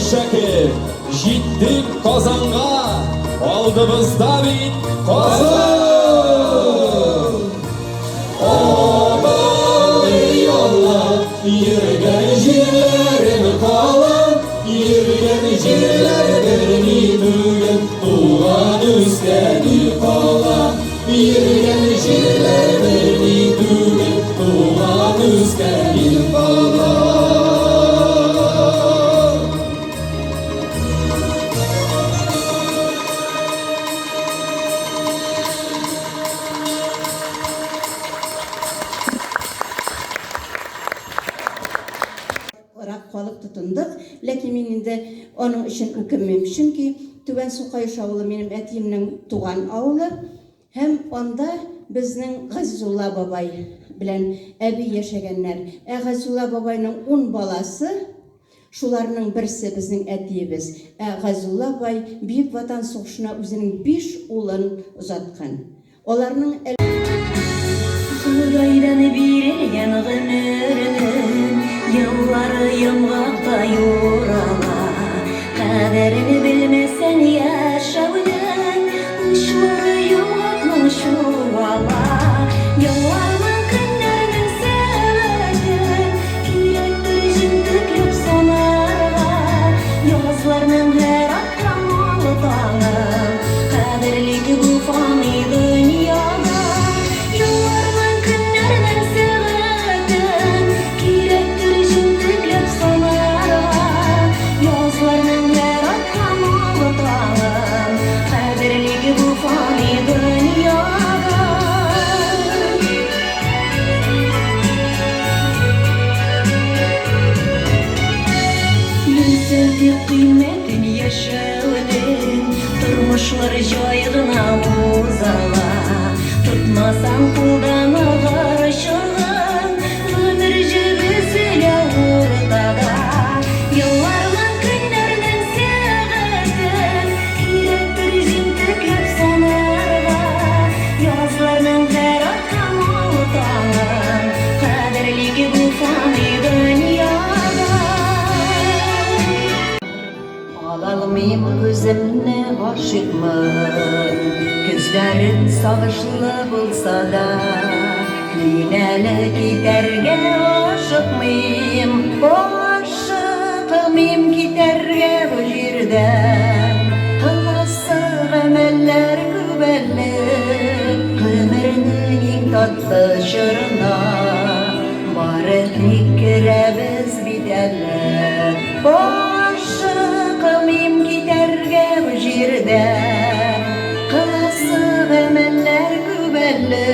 Шәкер, җиттек Казанга, алдыбызда бит Казан! Абау, Алла, йөргән җирләрем кала, йөргән җирләр берни түгел, туган үскән ил кала. Йөргән җирләр берни түгел, туган үскән ил кала. Рак халык тотындык, ләкин мин инде аның өчен үкенмим, чөнки Түбән Сукаеш авылы минем әтиемнең туган авылы һәм анда безнең Газизулла бабай белән әби яшәгәннәр. Ә Газизулла бабайның ун баласы, шуларның берсе безнең әтиебез. Ә Газизулла бабай Бөек Ватан сугышына үзенең биш улын озаткан. Аларның әл. Ходайдан бирелгән гомернең Еллары йомгактай урала. Кадерен белмәсәң яшәүнең, Учлары йомгакның чуала. Елларның, көннәрнең сәгатен Кирәктер җентекләп санарга. Язларның һәр аткан ал таңын Кадерлик бу фани дөньяда. Елларның, көннәрнең сәгатен Кирәктер җентекләп санарга. Язларның һәр аткан ал таңын Кадерлик бу фани дөньяда. Белсәң тик кыйммәтен яшәүнең, Тормышлар җай гына узала. Тотмасаң кулдан агар чоргын, Гомер җебе өзелә уртада. Елларның, көннәрнең сәгатен Кирәктер җентекләп санарга. Язларның һәр аткан ал таңын Кадерлик бу фани дөньяда. Алалмыйм күземне, гашыйкмын, Көзләрем сагышлы булса да. Мин әле китәргә ашыкмыйм, Ашыкмыйм китәргә бу җирдән. Кыласы гамәлләр күп әле, Гомернең иң татлы чорына. Бары тик керәбез бит әле. Ашыкмыйм китәргә бу җирдән, Кыласы гамәлләр күп әле,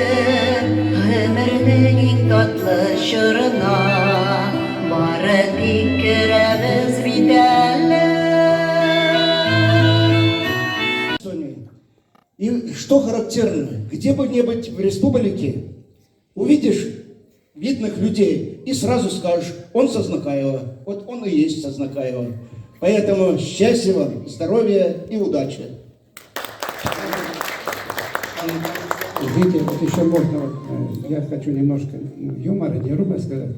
Гомернең иң татлы чорына Бары тик керәбез бит әле. И что характерно, где бы ни быть в республике, увидишь видных людей и сразу скажешь, он со Азнакаева. Вот он и есть со Азнакаева. Поэтому счастья вам, здоровья и удачи. Знаете, вот еще можно, вот, я хочу немножко, ну, юмора, не грубо сказать.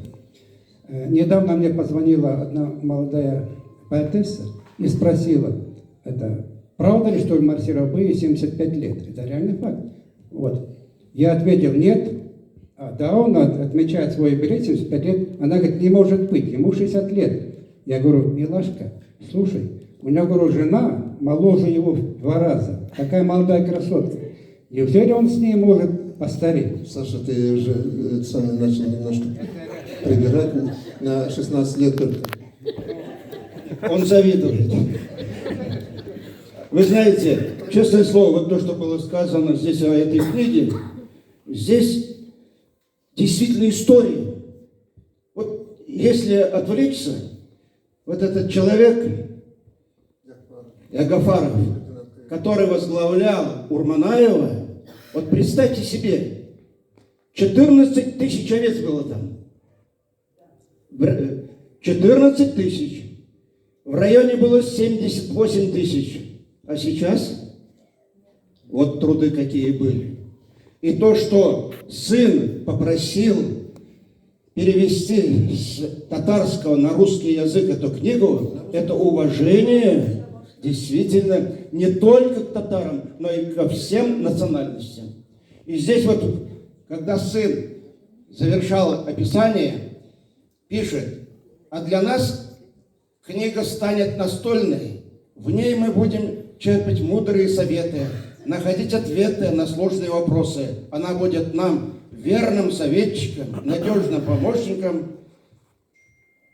Недавно мне позвонила одна молодая поэтесса и спросила, это правда ли, что Марсиру Абыеву 75 лет? Это реальный факт. Вот. Я ответил, нет. А, да, он отмечает свой юбилей 75 лет. Она говорит, не может быть, ему 60 лет. Я говорю, милашка, слушай, у него, говорю, жена моложе его в 2 раза. Такая молодая красотка. Неужели он с ней может постареть? Саша, ты уже начал немножко прибирать на 16 лет только. Он завидует. Вы знаете, честное слово, вот то, что было сказано здесь о этой книге, здесь действительно история. Вот если отвлечься, вот этот человек, Ягафаров, который возглавлял Урманаева, вот представьте себе, 14 тысяч овец было там. 14 тысяч. В районе было 78 тысяч. А сейчас вот труды какие были. И то, что сын попросил Перевести с татарского на русский язык эту книгу, это уважение действительно не только к татарам, но и ко всем национальностям. И здесь вот, когда сын завершал описание, пишет: «А для нас книга станет настольной, в ней мы будем черпать мудрые советы, находить ответы на сложные вопросы. Она будет нам верным советчиком, надежным помощником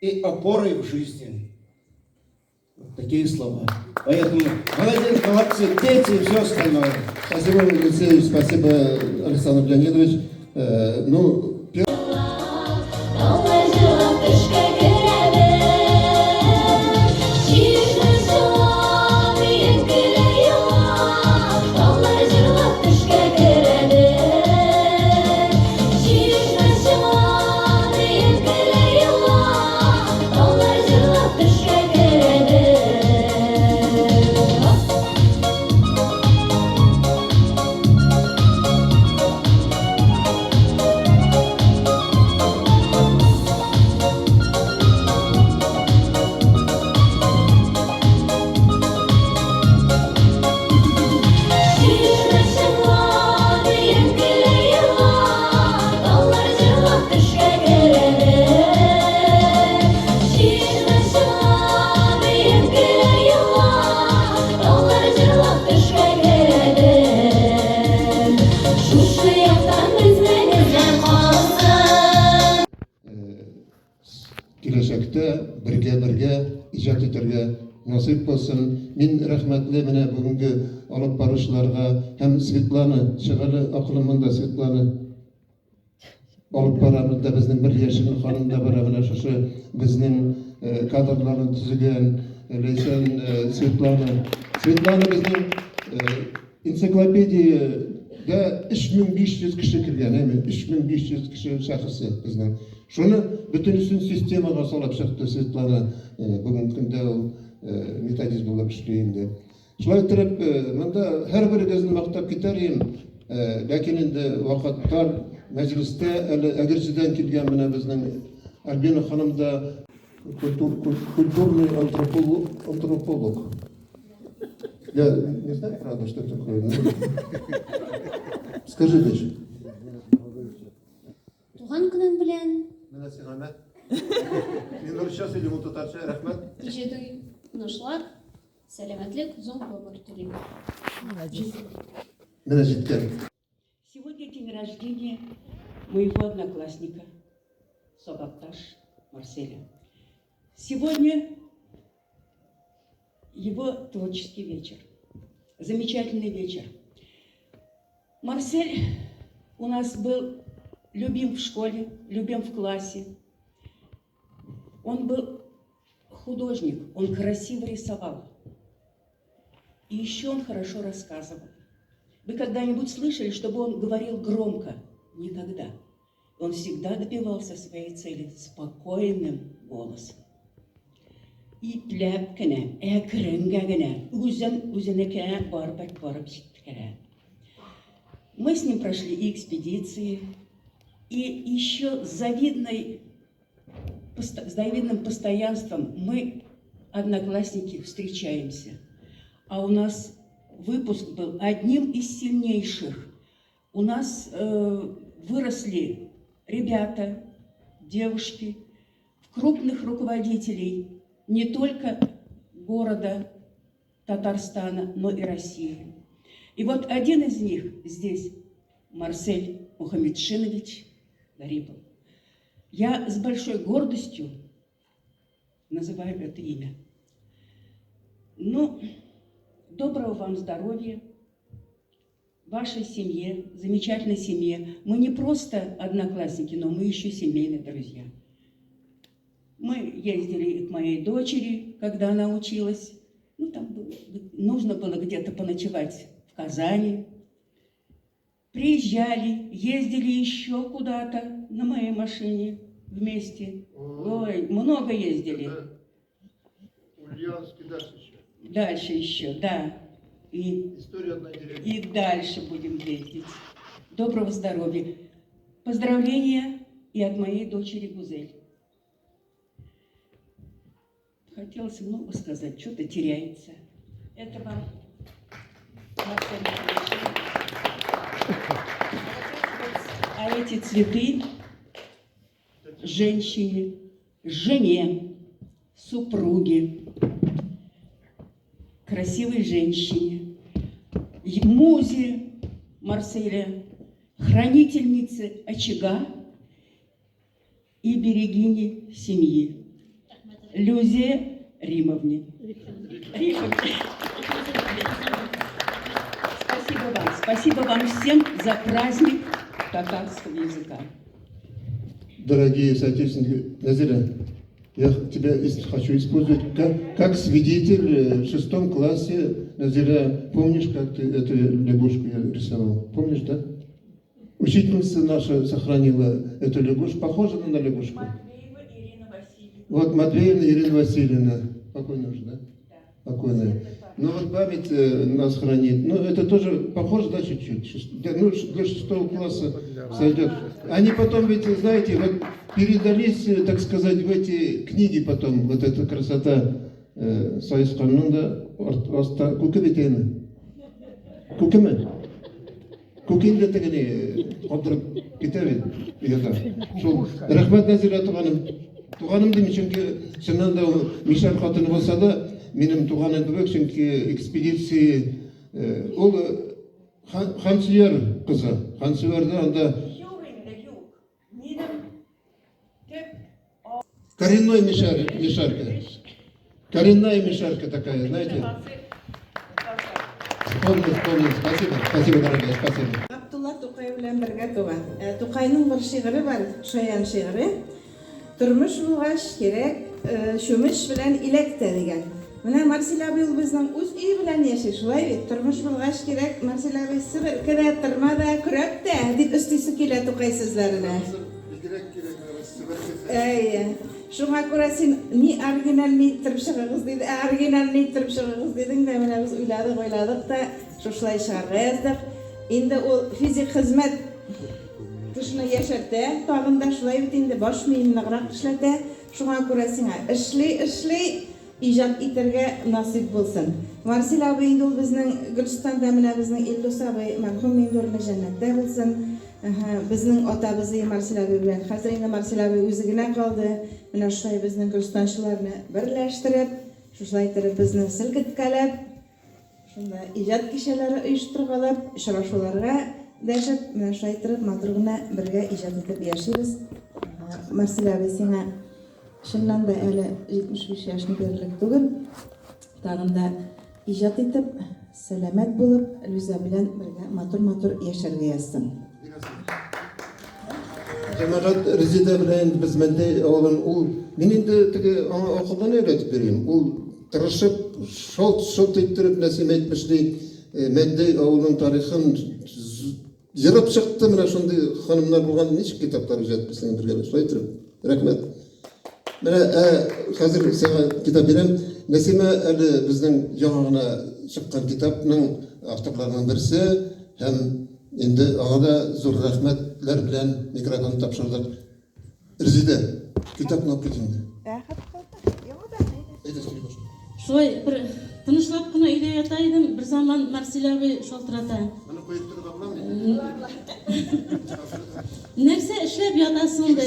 и опорой в жизни». Вот такие слова. Поэтому молодец, молодцы, дети и все остальное. Спасибо, Юрий Алексеевич, спасибо, Александр Леонидович. Ну, Таулар җырлап төшкә керәбез. Чишмә чыга, биеп килә елга. Таулар җырлап төшкә керәбез. Чишмә чыга, биеп килә елга. Таулар җырлап төшкә керәбез. Чишмә чыга, биеп килә елга. Таулар җырлап төшкә керәбез. Чишмә чыга, биеп килә елга. Таулар җырлап төшкә керәбез. Шушы яктан безнең эзләр калсын. Киләчәктә бергә-бергә иҗат итәргә насыйп булсын. Мин рәхмәтле менә бүгенге алып баручыларга һәм Светлана, чык әле, акылым монда, Светлана. Алып бара монда безнең бер яшен ханым да бара менә шушы безнең кадрларны төзегән Ләйсән, Светлана. Светлана безнең энциклопедиядә 3500 кеше кергән, әйме, 3500 кеше шәхесе безнең. Шуны бөтенесен системага салып чыкты Светлана. Бүгенге көндә ул методист булып эшли инде. Шулай иттереп, монда һәрберегезне мактап китәр идем. Ләкин инде вакыт тар, мәҗлестә әле Әгерҗедән килгән менә безнең Альбина ханым да культурный антрополог. Я не знаю, правда, что такое. Но скажи, дочь. Туган көнең белән. Менә сиңа мә. Мин русча сөйлим, ул татарча, рәхмәт. Иҗади уңышлар, сәламәтлек, озын гомер телим. Молодец. Менә җиткән. Сегодня день рождения моего одноклассника, сабакташ Марселя. Сегодня его творческий вечер. Замечательный вечер. Марсель у нас был любим в школе, любим в классе. Он был художник, он красиво рисовал. И еще он хорошо рассказывал. Вы когда-нибудь слышали, чтобы он говорил громко? Никогда. Он всегда добивался своей цели спокойным голосом. Ипләп кенә, әкренгә генә, үзен үзенекенә барып барып җиткерә. Мы с ним прошли и экспедиции, и еще с завидным постоянством мы, одноклассники, встречаемся. А у нас выпуск был одним из сильнейших. У нас выросли ребята, девушки, в крупных руководителей не только города Татарстана, но и России. И вот один из них здесь, Марсель Мухаметшинович Гарипов. Я с большой гордостью называю это имя. Ну, доброго вам здоровья, вашей семье, замечательной семье. Мы не просто одноклассники, но мы еще семейные друзья. Мы ездили к моей дочери, когда она училась. Ну, там было, нужно было где-то поночевать в Казани. Приезжали, ездили еще куда-то на моей машине вместе. Ой, много ездили. Ульяновский дальше еще. Дальше еще, да. И, История одной деревни. И дальше будем ездить. Доброго здоровья. Поздравления. и от моей дочери Гузель. Хотелось много сказать, что-то теряется. Это вам, Марсель А эти цветы женщине, жене, супруге, красивой женщине, музе Марселя, хранительнице очага и берегине семьи, Люзе Римовне. Римовне. Спасибо вам. Спасибо вам всем за праздник татарского языка. Дорогие соотечественники, Назира, я тебя хочу использовать как свидетель в шестом классе. Назира, помнишь, как ты эту лягушку я рисовал? Помнишь, да? Учительница наша сохранила эту лягушку. Похожа она на лягушку? Матвеева Ирина Васильевна. Вот Матвеевна Ирина Васильевна. Покойная уже, да? Да. Покойная. Ну вот память нас хранит. Ну это тоже похоже, да, чуть-чуть? Ну, для шестого класса сойдет. Они потом ведь, знаете, вот передались, так сказать, в эти книги потом, вот эта красота саесканның да аста күке бит инде. Күкеме? Күке инде тегене калдырып китә бит ояда. Шул рәхмәт, Нәзирә туганым. Туганым дим, чөнки чыннан да ул мишәр хатыны булса да, минем туганым кебек, чөнки экспедиция ул Хансөяр кызы. Хансөярдә анда Юк инде, юк. Минем төп коренной мишар, мишарка. Коренная мишарка такая, знаете. Вспомнил, вспомнил. Спасибо, спасибо, дорогая, спасибо. Габдулла Тукай белән бергә туган. Тукайның бер шигыре бар, шаян шигыре. Тормыш булгач кирәк, чүмеч белән иләк тә дигән. Менә Марсель абый ул безнең үз өе белән яши, шулай бит? Тормыш булгач кирәк, Марсель абый, себерке дә, тырма да, көрәк тә, дип өстисе килә Тукай сүзләренә. Әйе. Шуңа күрә син ни оригинальный иттереп чыгыгыз диде, ә оригинальный иттереп чыгыгыз дидең дә, менә без уйладык, уйладык та, шушылай чыгарга яздык. Инде ул физик хезмәт кешене яшәртә, тагын да шулай бит инде, баш миен ныграк эшләтә. Шуңа күрә сиңа эшли, эшли, иҗат итәргә насыйп булсын. Марсель абый инде ул безнең Гөлстанда менә безнең Илдус абый мәрхүм инде урыны җәннәттә булсын. Безнең атабыз и Марсель абый белән. Хәзер инде Марсель абый үзе генә калды. Менә шулай безнең гөлстанчыларны берләштереп, шушылай иттереп безне селкеткәләп, шунда иҗат кичәләре оештыргалап, очрашуларга дәшеп, менә шулай иттереп матур гына бергә иҗат итеп яшибез. Марсель абый, сиңа чыннан да әле 75 яшьне бирерлек түгел. Тагын да иҗат итеп, сәламәт булып, Лүзә белән бергә матур-матур яшәргә язсын. Җәмәгать, Резеда белән без Мәндәй авылын ул мин инде теге аңа акылдан өйрәтеп йөрим. Ул тырышып, шалт-шолт иттереп, Нәсим әйтмешли, Мәндәй авылының тарихын ерып чыкты. Менә шундый ханымнар булган, ничек китаплар иҗат итмисең бергә шулай иттереп. Рәхмәт. Менә хәзер сиңа китап бирәм. Нәсимә әле безнең яңа гына чыккан китапның авторларының берсе һәм инде аңа да зур рәхмәтләр белән микрофон тапшырдык. Резеда, китапны алып кит инде. Әйдә, сөйли башла. Шулай бер тынычлап кына өйдә ята идем, бер заман Марсель абый шалтырата. Моны куеп торырга буламы? Нәрсә эшләп ятасың ди.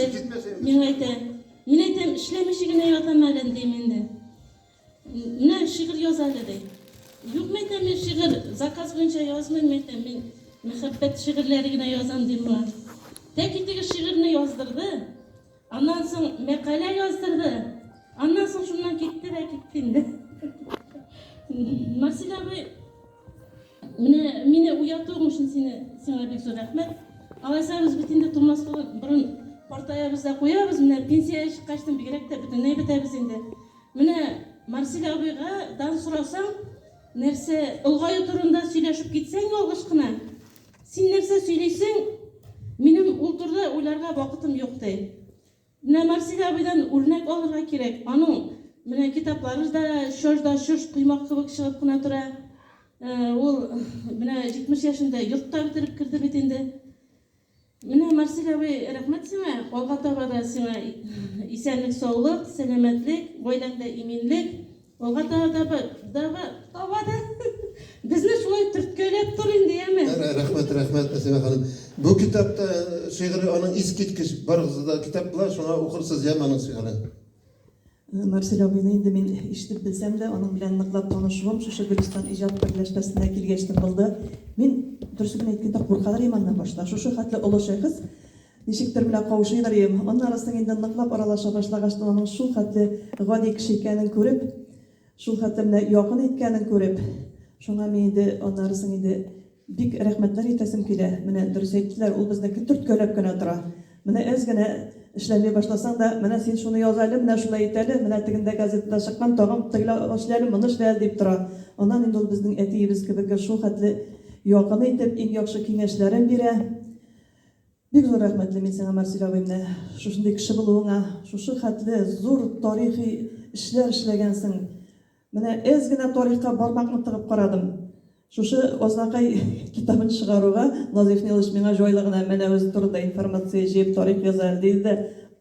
Миңа әйтә. Мин әйтәм, эшләмичә генә ятам әле дим инде. Менә шигырь яз әле ди. Юк, мин әйтәм, мин шигырь заказ буенча язмыйм, мин әйтәм, мин мәхәббәт шигырьләре генә язам дим моңа. Тәки теге шигырьне яздырды. Аннан соң мәкалә яздырды. Аннан соң шуннан китте дә китте инде. Марсель абый, менә мине уятуың өчен сине сиңа бик зур рәхмәт. Алайса без бит инде тумас борын картаябыз да куябыз. Менә пенсиягә чыккачтын бигрәк тә бөтенләй бетәбез инде. Менә Марсель абыйга дан сорасаң, нәрсә олгаю турында сөйләшеп китсәң ялгыш кына, син нәрсә сөйлисең, минем ул турыда уйларга вакытым юк ди. Менә Марсель абыйдан үрнәк алырга кирәк. Аның менә китаплары да чож да чож коймак кебек чыгып кына тора. Ул менә 70 яшендә йорт та бетереп керде бит инде. Менә, Марсель абый, рәхмәт сиңа. Алга таба да сиңа исәнлек, саулык, сәламәтлек, гаиләңдә иминлек. Алга таба да таба таба да безне шулай төрткәләп тор инде, яме. Рәхмәт, рәхмәт, Нәсимә ханым. Бу китапта шигыре аның искиткеч. Барыгызда да китап була, шуңа укырсыз, яме аның шигырен. Марсель абыйны инде мин ишетеп белсәм дә, аның белән ныклап танышуым шушы Гөлстан иҗат берләшмәсенә килгәчтен булды. Мин, дөресен генә әйткәндә, куркадыр идем аннан башта. Шушы хәтле олы шәхес, ничектер менә каушыйдыр идем. Аннары соң инде ныклап аралаша башлагачтын, аның шул хәтле гади кеше икәнен күреп, шул хәтле менә якын иткәнен күреп, шуңа мин инде аннары соң инде Бик рәхмәтләр әйтәсем килә. Менә дөрес әйттеләр, ул безне гел төрткәләп кенә тора. Менә әз генә эшләми башласаң да, менә син шуны яз әле, менә шулай ит әле, менә тегендә газетада чыккан, тагын тегелә эшлә әле, моны эшлә әле дип тора. Аннан инде ул безнең әтиебез кебек гел шул хәтле якын итеп, иң яхшы киңәшләрен бирә. Бик зур рәхмәтле мин сиңа, Марсель абый, менә шушындый кеше булуыңа, шушы хәтле зур тарихи эшләр эшләгәнсең. Менә әз генә тарихка бармакны тыгып карадым. Шушы Азнакай китабын чыгаруга Назиф Нилович миңа җайлы гына Мәнәвез турында информация җыеп тарих яза әле диде дә,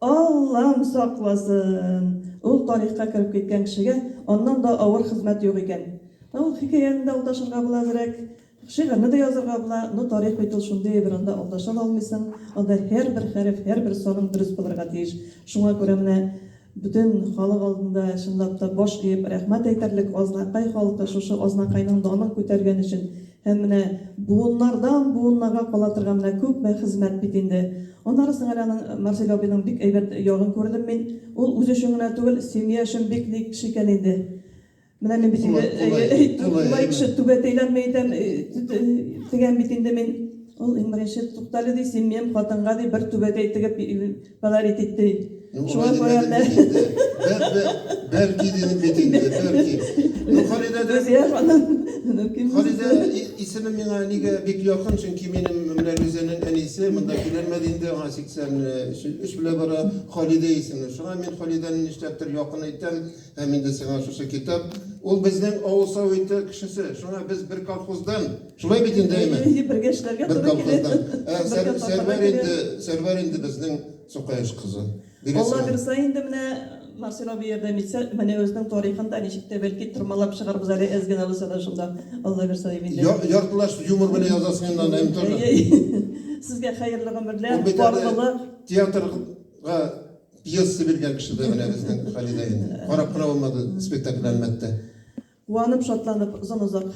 Аллам сакласын! Ул тарихка кереп киткән кешегә аннан да авыр хезмәт юк икән. Ул хикәяне дә алдашырга була әзрәк, шигырьне дә язырга була, но тарих бит ул шундый әйбер, анда алдаша да алмыйсың, анда һәрбер хәреф, һәрбер саның дөрес булырга тиеш. Шуңа күрә менә Бөтен халык алдында чынлап та баш иеп рәхмәт әйтерлек Азнакай халкы шушы Азнакайның данын күтәргән өчен һәм менә буыннардан буыннарга кала торган менә күпме хезмәт бит инде. Аннары соң әле аның Марсель абыйның бик әйбәт ягын күрдем мин. Ул үзе өчен генә түгел, семья өчен бик ни кеше икән инде. Менә мин бит инде кулай кеше түбәтәйләрне әйтәм, тегәм бит инде мин. Ул иң беренче туктале ди, син минем хатынга ди бер түбәтәй тегеп подарить ит ди. Шуңа күрә менә Бәлки дидем бит инде, бәлки. Ну, Халидә дә Рузия ханым, мөмкин. Халидә исеме миңа нигә бик якын, чөнки минем менә Лүзәнең әнисе монда киләлмәде инде, аңа 83 белә бара, Халидә исемле. Шуңа мин Халидәне нишләптер якын итәм. Һәм инде сиңа шушы китап, ул безнең авыл советы кешесе, шуңа без бер колхоздан, шулай бит инде, әйме? Әйе, бергә эшләргә Бер туры килә. колхоздан. Ә Бергә Сәр, тартырга Сәрвәр килә. инде, Сәрвәр инде безнең Сукаеш кызы. Алла Бирәсеңме? бирса инде менә Марсель абый ярдәм итсә, Мәнәвезнең тарихын да ничек тә бәлки тырмалап чыгарбыз әле әз генә булса да шунда. Алла бирса дип инде. Я, яртылаш юмор белән язасың инде аны, әм тоже. Әйе. Сезгә хәерле Ул гомерләр, бит әле парлылык. театрга Пьеса биргән кеше дә менә безнең Халидә инде. Карап кына булмады спектакль Әлмәттә. Куанып, шатланып, озын-озак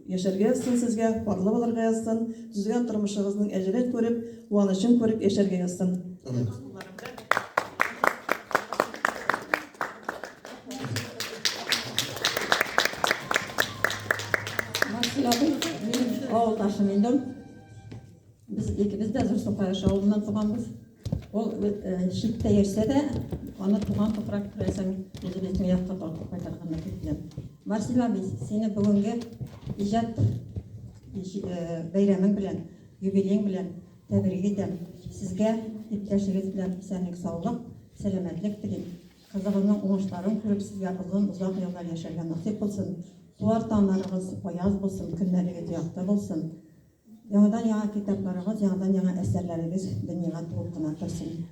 яшәргә язсын сезгә, парлы булырга язсын, төзегән тормышыгызның әҗерен күреп, куанычын күреп яшәргә язсын. Амин. Марсель абый, минем авылдашым инде ул. Без икебез дә Зур Сукаеш авылыннан туганбыз. Ул читтә йөрсә дә, аны туган туфрак күрәсең, үзебезнең якка тартып кайтарган дип беләм. Марсель абый, сине бүгенге иҗат бәйрәмең белән, юбилеең белән тәбрик итәм. Сезгә иптәшегез белән исәнлек-саулык, сәламәтлек телим. Кызыгызның уңышларын күреп, сезгә озын-озак еллар яшәргә насыйп булсын. Туар таңнарыгыз аяз булсын, көннәрегез якты булсын. Яңадан-яңа китапларыгыз, яңадан-яңа әсәрләрегез дөньяга туып кына торсын.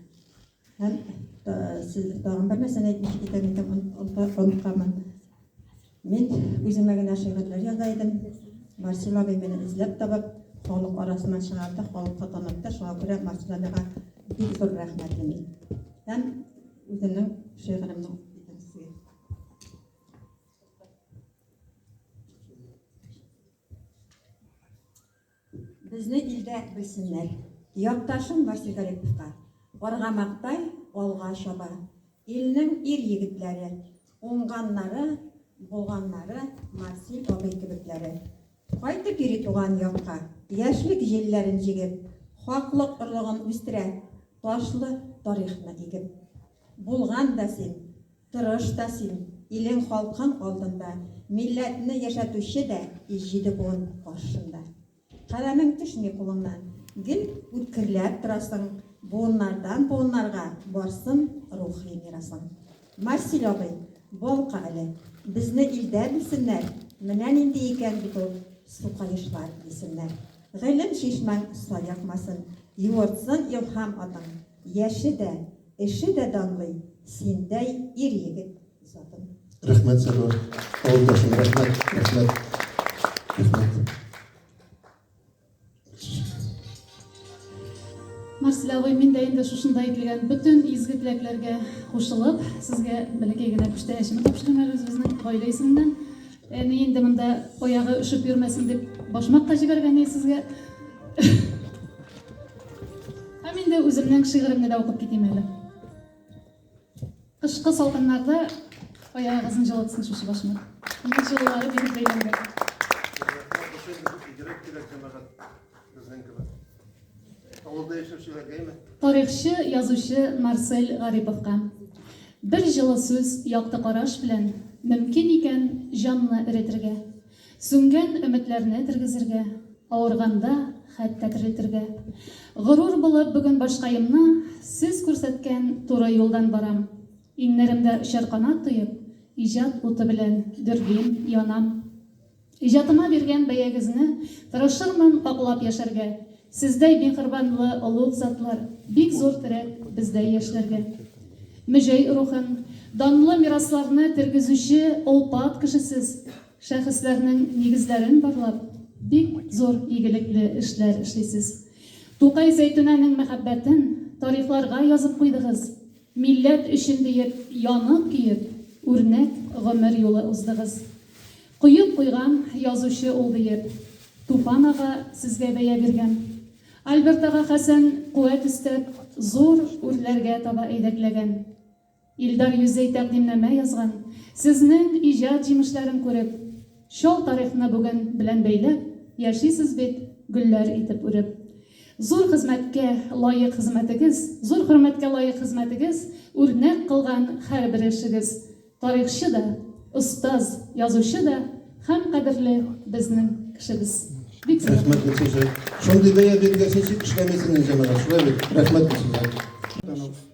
Һәм сез тагын бер нәрсәне әйтмичә китәм икән, онытканмын. Мин үземә генә шигырьләр яза идем. Марсель абый мине эзләп табып, халык арасына чыгарды, халыкка танытты. Шуңа күрә Марсель абыйга бик зур рәхмәтле мин. Һәм үземнең шигыремне укып китәм сезгә. Безне илдә белсеннәр. Якташым Васил Гариповка. Аргамактай алга чаба. Илнең ир-егетләре. Уңганнары, булганнары Марсил абый кебекләре. Кайтып йөри туган якка. Яшьлек җилләрен җигеп. Хаклык орлыгын үстерә. Ташлы тарихны игеп. Булган да син, Тырыш та син, илең-халкың алдында, Милләтне яшәтүче дә Җиде буын каршында. Каләмең төшми кулыңнан, Гел үткерләп торасың, Буыннардан буыннарга Барсын рухи мирасың. Марсиль абый, балка әле, Безне илдә белсеннәр, Менә нинди икән бит ул Сукаешлар, дисеннәр. Гыйлем чишмәң саекмасын. Юыртсын илһам атың. Яше дә, эше дә данлый Синдәй ир-егет затын. Рәхмәт, Сәрвәр. Авылдашым, рәхмәт, рәхмәт. Рәхмәт. Марсель абый, мин дә инде шушында әйтелгән бөтен изге теләкләргә кушылып, сезгә бәләкәй генә күчтәнәчемне тапшырыйм әле үзебезнең гаилә исеменнән. Әни инде монда аягы өшеп йөрмәсен дип башмак та җибәргән иде сезгә. Һәм инде үземнең шигыремне дә укып китим әле. Кышкы салкыннарда аягыгызны җылытсын шушы башмак. Моның җылылары биреп бәйләнгән. Бигрәк кирәк, җәмәгать, безнең кебек. Авылда яшәүчеләргә әйме? Тарихчы, язучы Марсель Гариповка. Бер җылы сүз, якты караш белән Мөмкин икән җанны эретергә. Сүнгән өметләрне тергезергә, Авырганда хәтта терелтергә. Горур булып бүген башкаемны Сез күрсәткән туры юлдан барам. Иңнәремдә очар канат тоеп, Иҗат уты белән дөрлим, янам. Иҗатыма биргән бәягезне Тырышырмын аклап яшәргә. Сездәй миһербанлы олуг затлар Бик зур терәк бездәй яшьләргә. Мөҗәй рухын, данлы мирасларны Тергезүче олпат кеше сез. Шәхесләрнең нигезләрен барлап, бик зур игелекле эшләр эшлисез. Тукай Зәйтүнәнең мәхәббәтен тарихларга язып куйдыгыз. Милләт өчен диеп янып-көеп, үрнәк гомер юлы уздыгыз. Коеп куйган язучы ул диеп, Туфан ага сезгә бәя биргән. Альберт ага Хәсән куәт өстәп, зур үрләргә таба әйдәкләгән. Илдар Юзей тәкъдимнамә язган, Сезнең иҗат җимешләрен күреп, Чал тарихны бүген белән бәйләп, Яшисез бит, гөлләр итеп үреп. Зур хезмәткә лаек хезмәтегез, Зур хөрмәткә лаек хезмәтегез, Үрнәк кылган һәрбер эшегез. Тарихчы да, остаз, язучы да һәм кадерле безнең кешебез. Бик зур Рәхмәт, Гөлчәчәк. Шундый бәя биргәч, ничек эшләмисең инде, җәмәгать, шулай бит? Рәхмәт, Гөлчәчәк.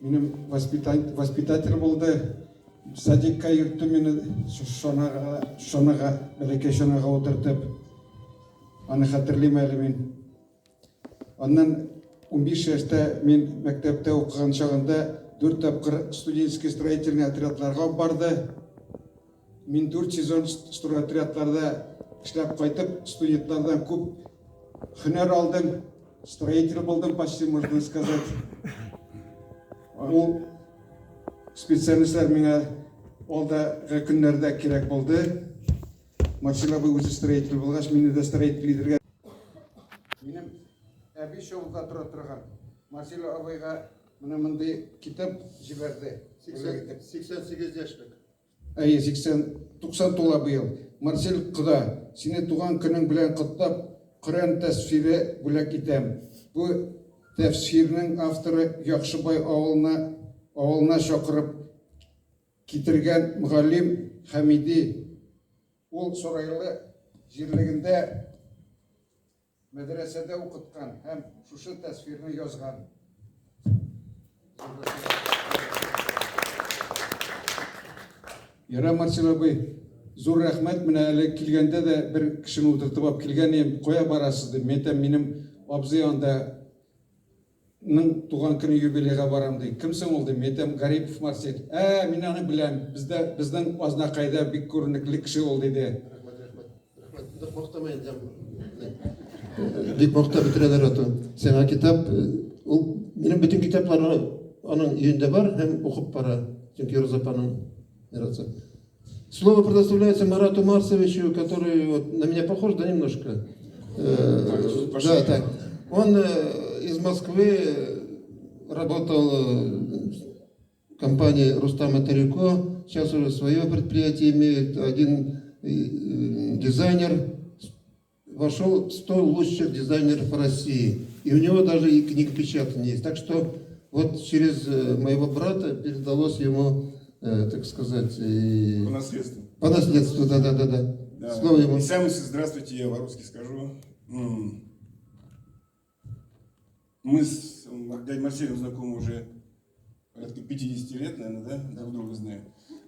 Минем воспитатель булды. Садикка йөртте мине шонага, шонага, бәләкәй шонага утыртып. Аны хәтерлим әле мин. Аннан 15 яшьтә мин мәктәптә укыган чагында дүрт тапкыр студенческий строительный отрядларга алып барды. Мин дүрт сезон стройотрядларда эшләп кайтып, студентлардан күп һөнәр алдым. Строитель булдым, почти можно сказать. Ул специалистлар миңа алдагы көннәрдә кирәк булды. Марсель абый үзе строитель булгач, мине дә строитель итергә. Минем әби Чаллыда тора торган. Марсель абыйга менә мондый китап җибәрде. 88 яшьлек. Әйе, 80, 90 тула быел. Марсель кода, сине туган көнең белән котлап, Коръән тәсфире бүләк итәм. Бу тәфсирнең авторы Яхшыбай авылына авылына чакырып китергән мөгаллим Хәмиди. Ул Сарайлы җирлегендә Мәдрәсәдә укыткан һәм шушы тәсфирне язган. Яра, Марсель абый, зур рәхмәт. Менә әле килгәндә дә бер кешене утыртып алып килгән идем. Кая барасыз дип. Мин әйтәм, минем абзый анда ның туган көне юбилейга барам ди. Кем соң ул дим. Мин әйтәм, Гарипов Марсель. Ә, мин аны беләм. Бездә, безнең Азнакайда бик күренекле кеше ул, диде. Рәхмәт, рәхмәт. Рәхмәт. Нык мактама инде. Бик мактап бетерәләр аты. Сиңа китап, ул минем бөтен китаплары аның өендә бар һәм укып бара. Чөнки Роза апаның мирасы. Слово предоставляется Марату Марсовичу, который вот на меня похож, да, немножко? Да, так. Он из Москвы работал в компании Рустама Тарико, сейчас уже свое предприятие имеет, один дизайнер, вошел в 100 лучших дизайнеров России. И у него даже и книгопечатание есть. Так что вот через моего брата передалось ему, так сказать... По наследству. По наследству, да. Да. Слово ему. И сам, здравствуйте, я по-русски скажу. Мы с дядей Марселем знакомы уже порядка 50 лет, наверное, да? Друг друга знаем.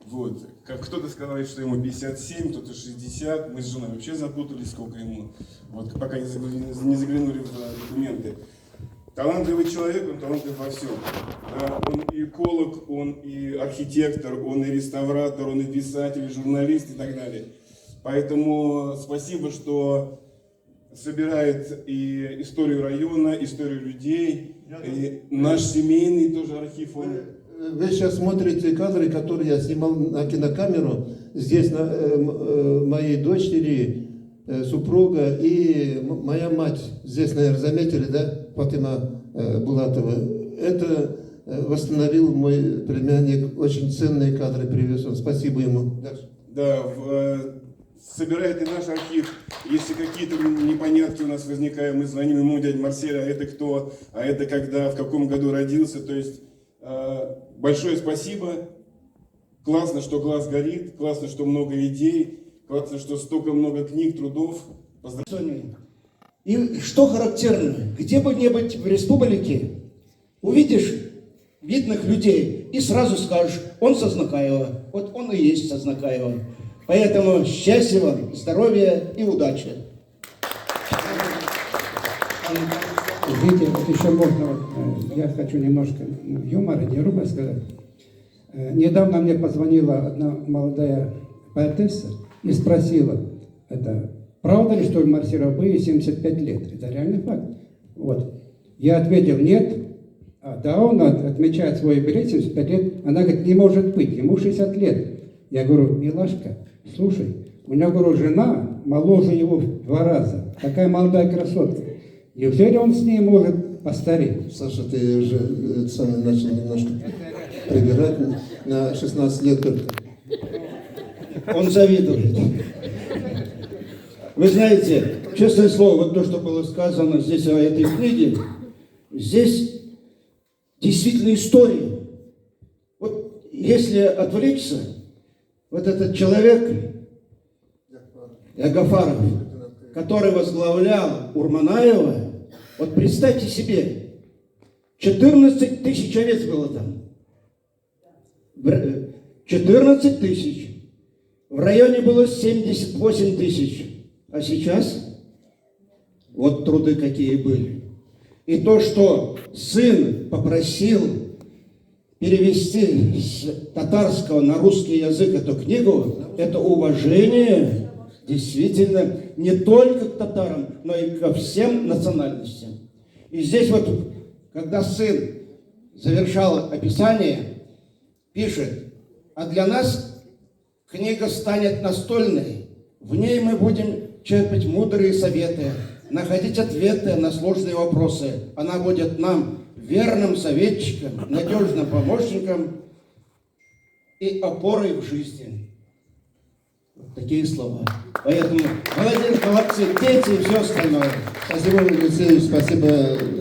Вот. Как кто-то сказал, что ему 57, кто-то 60. Мы с женой вообще запутались, сколько ему. Вот, пока не заглянули в документы. Талантливый человек, он талантлив во всем. Да, он и эколог, он и архитектор, он и реставратор, он и писатель, и журналист и так далее. Поэтому спасибо, что собирает и историю района, историю людей, и наш семейный тоже архив. Он... Вы сейчас смотрите кадры, которые я снимал на кинокамеру. Здесь моей дочери, супруга и моя мать. Здесь, наверное, заметили, да, Фатима Булатова. Это восстановил мой племянник. Очень ценные кадры привез он. Спасибо ему. Дальше. Да, собирает и наш архив. Если какие-то непонятки у нас возникают, мы звоним ему, дядя Марсель, а это кто, а это когда, в каком году родился. То есть большое спасибо. Классно, что глаз горит, классно, что много идей, классно, что столько много книг, трудов. Поздравляю. И что характерно, где бы ни быть в республике, увидишь видных людей и сразу скажешь, он с Азнакаево, вот он и есть с Азнакаево. Поэтому счастья вам, здоровья и удачи. Видите, вот еще можно, вот, я хочу немножко юмора, не грубо сказать. Недавно мне позвонила одна молодая поэтесса и спросила, это правда ли, что Марселю Абые 75 лет? Это реальный факт. Вот. Я ответил, нет. А, да, он отмечает свой юбилей 75 лет. Она говорит, не может быть, ему 60 лет. Я говорю, милашка, слушай, у него, говорю, жена моложе его в 2 раза. Такая молодая красотка. Неужели он с ней может постареть? Саша, ты уже сам начал немножко прибирать на 16 лет только. Он завидует. Вы знаете, честное слово, вот то, что было сказано здесь о этой книге, здесь действительно история. Вот если отвлечься, вот этот человек, Ягафаров, который возглавлял Урманаева, вот представьте себе, 14 тысяч овец было там. 14 тысяч. В районе было 78 тысяч. А сейчас вот труды какие были. И то, что сын попросил перевести с татарского на русский язык эту книгу, это уважение действительно не только к татарам, но и ко всем национальностям. И здесь вот, когда сын завершал описание, пишет, а для нас книга станет настольной, в ней мы будем черпать мудрые советы, находить ответы на сложные вопросы. Она будет нам верным советчиком, надежным помощником и опорой в жизни. Вот такие слова. Поэтому молодец, молодцы, дети и все остальное. Спасибо, Владимир Алексеевич, спасибо,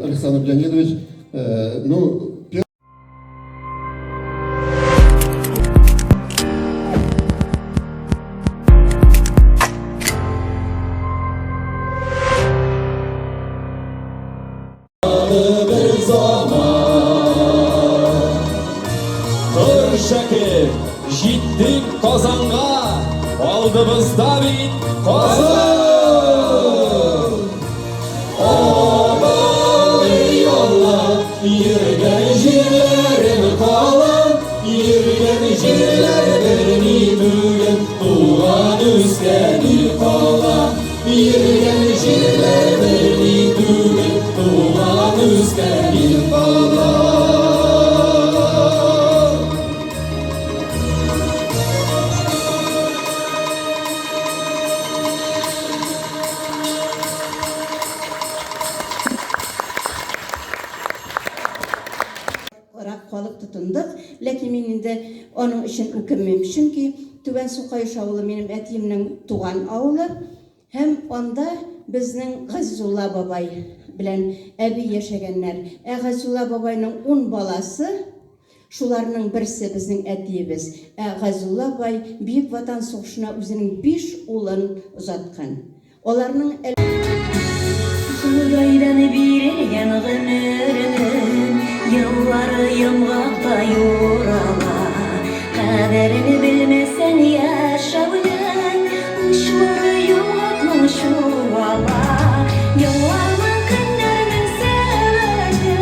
Александр Леонидович. Шәкер, җиттек Казанга, алдыбызда бит Казан! Абау, эй Алла, йөргән җирләрем кала, йөргән җирләр берни түгел, туган үскән ил кала. Йөргән җирләр берни түгел, туган үскән ил кала. Калып тотындык, ләкин мин инде аның өчен үкенмим, чөнки Түбән Сукаеш авылы минем әтиемнең туган авылы, һәм анда безнең Газизулла бабай белән әби яшәгәннәр. Ә Газизулла бабайның 10 баласы, шуларның берсе безнең әтиебез. Ә Газизулла бабай Бөек Ватан сугышына үзенең 5 улын озаткан. Аларның Ходайдан бирелгән гомернең еллары йомгактай урала. Кадерен белмәсәң яшәүнең, учлары йомгакның чуала. Елларның, көннәрнең сәгате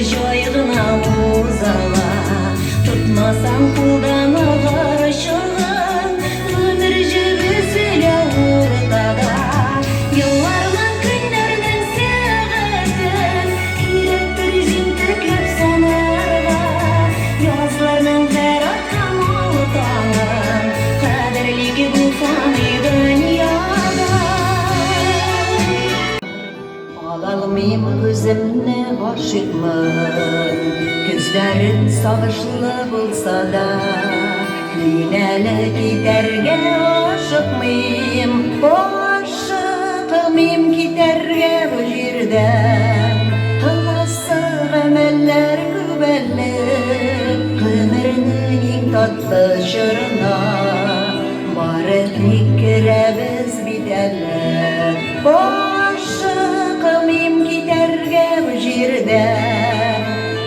җай гына узала. Тотмасаң кулдан агач чалган, гомер җебе өзелә уртада. Елларның, көннәрнең сәгатен кирәктер җентекләп санарга. Язларның һәр аткан ал таңын кадерлик бу фани дөньяда. Алалмыйм күземне гашыйкмын, Көзләрем сагышлы булса да, Мин әле китәргә ашыкмыйм, Ашыкмыйм китәргә бу җирдән. Кыласы гамәлләр күп әле, Гомернең иң татлы чорына Бары тик керәбез бит әле. Ашыкмыйм китәргә бу җирдән,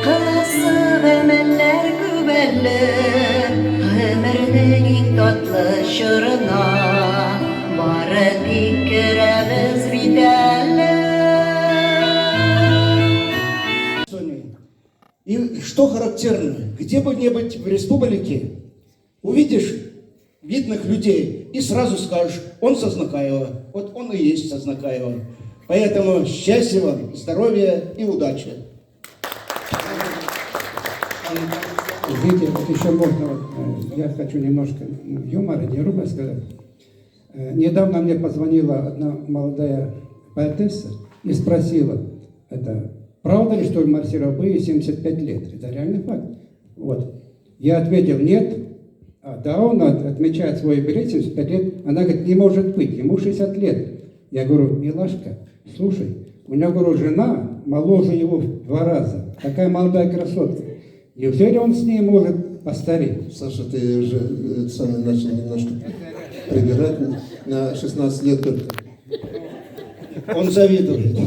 Кыласы гамәлләр күп әле, Гомернең иң татлы чорына Бары тик керәбез бит әле. И что характерно, где бы ни быть в республике, увидишь видных людей и сразу скажешь, он с Азнакаева, вот он и есть с Азнакаева. Поэтому счастья вам, здоровья и удачи. Видите, вот еще можно, вот, я хочу немножко юмора, не грубо сказать. Недавно мне позвонила одна молодая поэтесса и спросила, это правда ли, что Марселю абые 75 лет? Это реальный факт. Вот. Я ответил, нет. А, да, он отмечает свой юбилей 75 лет. Она говорит, не может быть, ему 60 лет. Я говорю, милашка, слушай, у него, говорю, жена моложе его в 2 раза. Такая молодая красотка. Неужели он с ней может постареть? Саша, ты уже сам начал немножко прибирать на 16 лет только. Он завидует.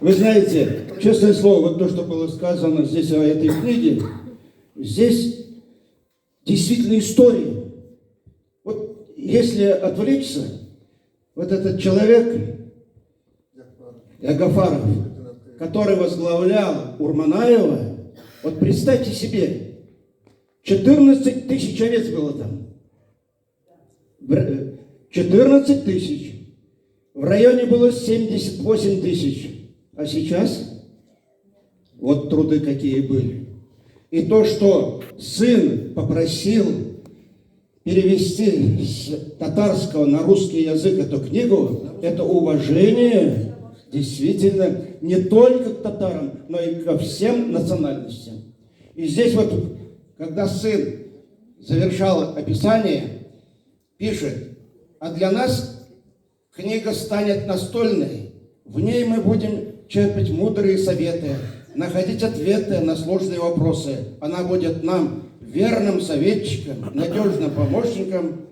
Вы знаете, честное слово, вот то, что было сказано здесь о этой книге, здесь действительно история. Вот если отвлечься, вот этот человек, Ягафаров, который возглавлял Урманаева, вот представьте себе, 14 тысяч овец было там. 14 тысяч. В районе было 78 тысяч. А сейчас вот труды какие были. И то, что сын попросил перевести с татарского на русский язык эту книгу, это уважение действительно не только к татарам, но и ко всем национальностям. И здесь вот, когда сын завершал описание, пишет, а для нас книга станет настольной, в ней мы будем черпать мудрые советы, находить ответы на сложные вопросы. Она будет нам верным советчиком, надежным помощником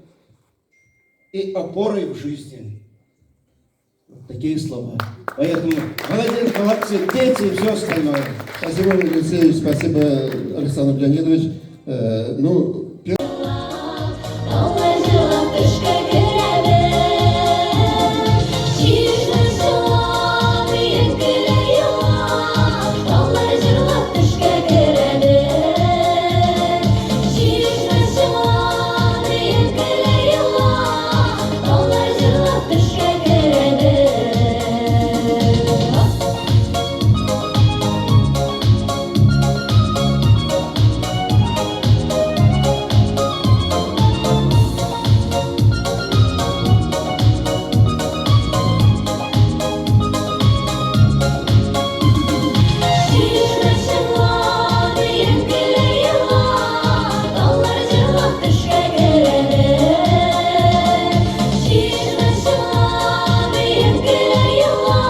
и опорой в жизни. Вот такие слова. Поэтому молодец, молодцы, дети и все остальное. Спасибо, Олег Алексеевич, спасибо, Александр Леонидович. Ну, Таулар җырлап төшкә керәбез. Чишмә чыга, биеп көлә елга. Таулар җырлап төшкә керәбез. Чишмә чыга, биеп көлә елга. Таулар җырлап төшкә керәбез. Чишмә чыга, биеп көлә елга. Таулар җырлап төшкә керәбез. Чишмә чыга, биеп көлә елга.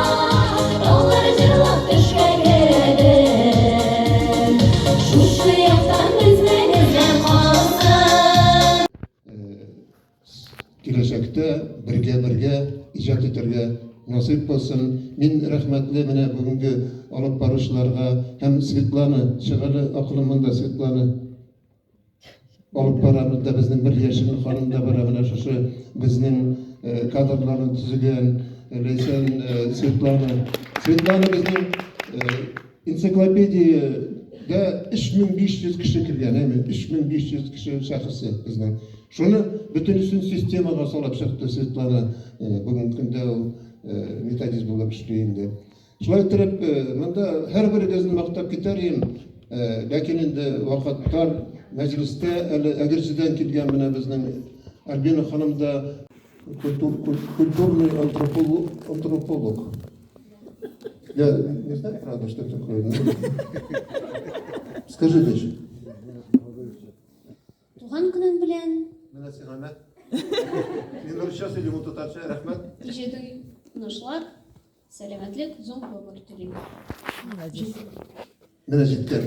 Таулар җырлап төшкә керәбез. Шушы яктан безнең эзләр калсын. Киләчәктә бергә-бергә иҗат итәргә насыйп булсын. Мин рәхмәтле менә бүгенге алып баручыларга һәм Светлана, чыгары акылым монда Светлана алып бара монда безнең бер яшен ханым да бара менә шушы безнең кадрларны төзегән Ләйсән, Светлана. Светлана безнең Энциклопедиядә 3500 кеше кергән, әйме, 3500 кеше шәхесе безнең. Шуны бөтенесен системага салып чыкты Светлана. Бүгенге көндә ул методист булып эшли инде. Шулай иттереп, монда һәрберегезне мактап китәр идем, ләкин инде вакыт тар. Мәҗлестә әле Әгерҗедән килгән менә безнең Альбина ханым да культурный антрополог. Я не знаю, правда, что такое. Но... Скажи, дочь. Туган көнен белән. Менә сиңа мә. Мин русча сөйлим, ул татарча, рәхмәт. Иҗади уңышлар, сәламәтлек, озын гомер телим. Менә җиткән.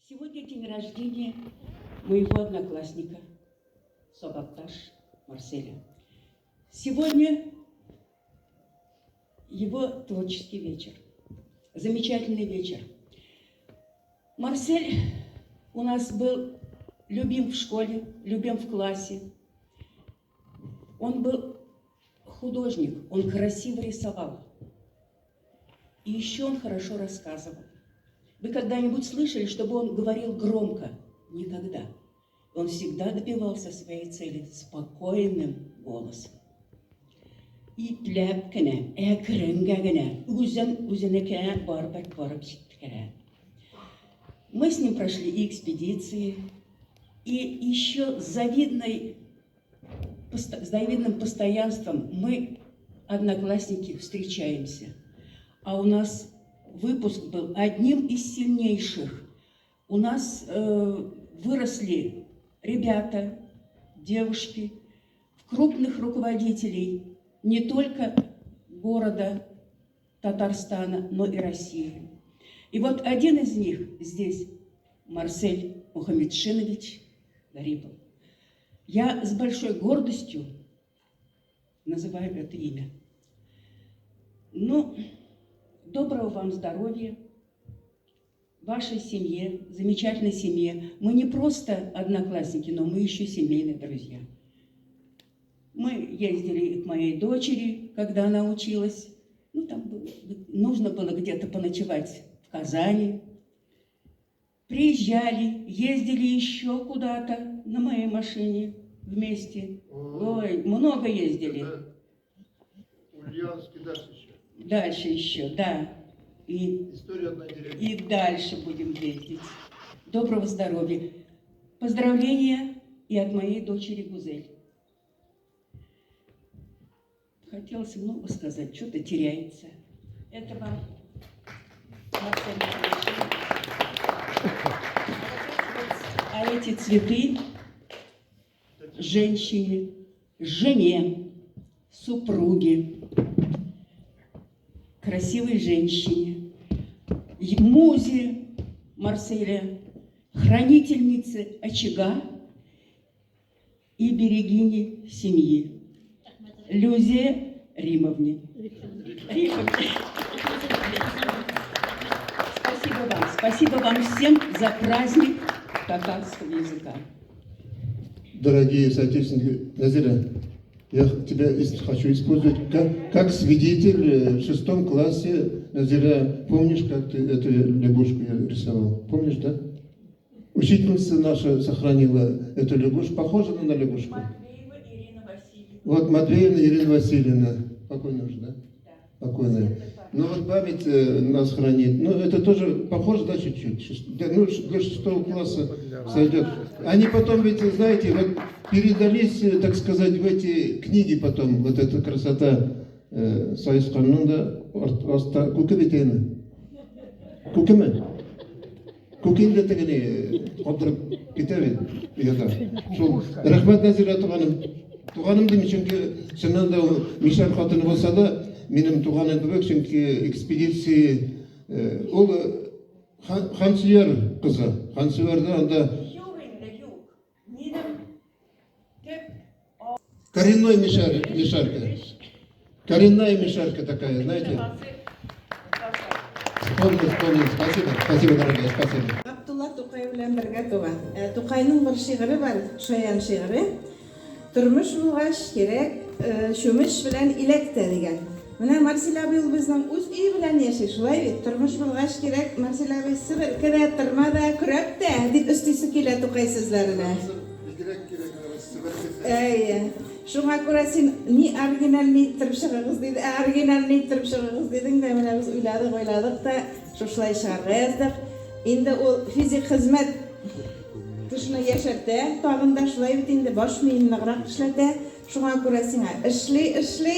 Сегодня день рождения моего одноклассника, Сабакташ Марселя. Сегодня его творческий вечер. Замечательный вечер. Марсель у нас был любим в школе, любим в классе. Он был художник, он красиво рисовал. И еще он хорошо рассказывал. Вы когда-нибудь слышали, чтобы он говорил громко? Никогда. Он всегда добивался своей цели спокойным голосом. Ипләп кенә, әкренгә генә, үзен үзенекенә барыбер барып җиткерә. Мы с ним прошли и экспедиции, и еще с завидной, с завидным постоянством мы, одноклассники, встречаемся. А у нас выпуск был одним из сильнейших. У нас выросли ребята, девушки, в крупных руководителей не только города Татарстана, но и России. И вот один из них здесь, Марсель Мухаметшинович Гарипов. Я с большой гордостью называю это имя. Ну, доброго вам здоровья, вашей семье, замечательной семье. Мы не просто одноклассники, но мы еще семейные друзья. Мы ездили к моей дочери, когда она училась. Ну, там было, нужно было где-то поночевать в Казани. Приезжали, ездили еще куда-то на моей машине вместе. Ой, много ездили. Ульяновский дальше еще. Дальше еще, да. И, История одной деревни. и дальше будем ездить. Доброго здоровья. Поздравления и от моей дочери Гузель. Хотелось много сказать, что-то теряется. Это вам, Марсель Михайлович. А эти цветы женщине, жене, супруге, красивой женщине, музе Марселя, хранительнице очага и берегине семьи, Люзе Римовне. Римовне. Спасибо вам. Спасибо вам всем за праздник татарского языка. Дорогие соотечественники, Назира, я тебя хочу использовать как свидетель в шестом классе. Назира, помнишь, как ты эту лягушку я рисовал? Помнишь, да? Учительница наша сохранила эту лягушку. Похожа она на лягушку? Матвеева Ирина Васильевна. Вот Матвеевна Ирина Васильевна. Покойная уже, да? Да. Покойная. Ну вот память нас хранит. Ну это тоже похоже, да, чуть-чуть? Ну, для шестого класса сойдет. Они потом ведь, знаете, вот передались, так сказать, в эти книги потом, вот эта красота Саесканның да аста күке бит инде. Күкеме? Күке инде тегене калдырып китә бит ояда. Шул рәхмәт Нәзирә туганым. Туганым дим, чөнки чыннан да ул мишәр хатыны булса да, минем туганым кебек, чөнки экспедиция ул Хансөяр кызы. Хансөярдә анда Юк инде, юк. Минем төп коренной мишәр, мишәрка. Коренная мишәрка такая, знаете. Вспомнил, вспомнил. Спасибо, спасибо, дорогая, спасибо. Габдулла Тукай белән бергә туган. Тукайның бер шигыре бар, шаян шигыре. Тормыш булгач кирәк, чүмеч белән иләк тә дигән. Менә Марсель абый ул безнең үз өе белән яши, шулай бит? Тормыш булгач кирәк, Марсель абый, себерке дә, тырма да, көрәк тә, дип өстисе килә Тукай сүзләренә. Бигрәк кирәк аны себерке. Әйе. Шуңа күрә син ни оригинальный иттереп чыгыгыз диде, ә оригинальный иттереп чыгыгыз дидең дә, менә без уйладык, уйладык та, шушылай чыгарга яздык. Инде ул физик хезмәт кешене яшәртә, тагын да шулай бит инде, баш миен ныграк эшләтә. Шуңа күрә сиңа эшли-эшли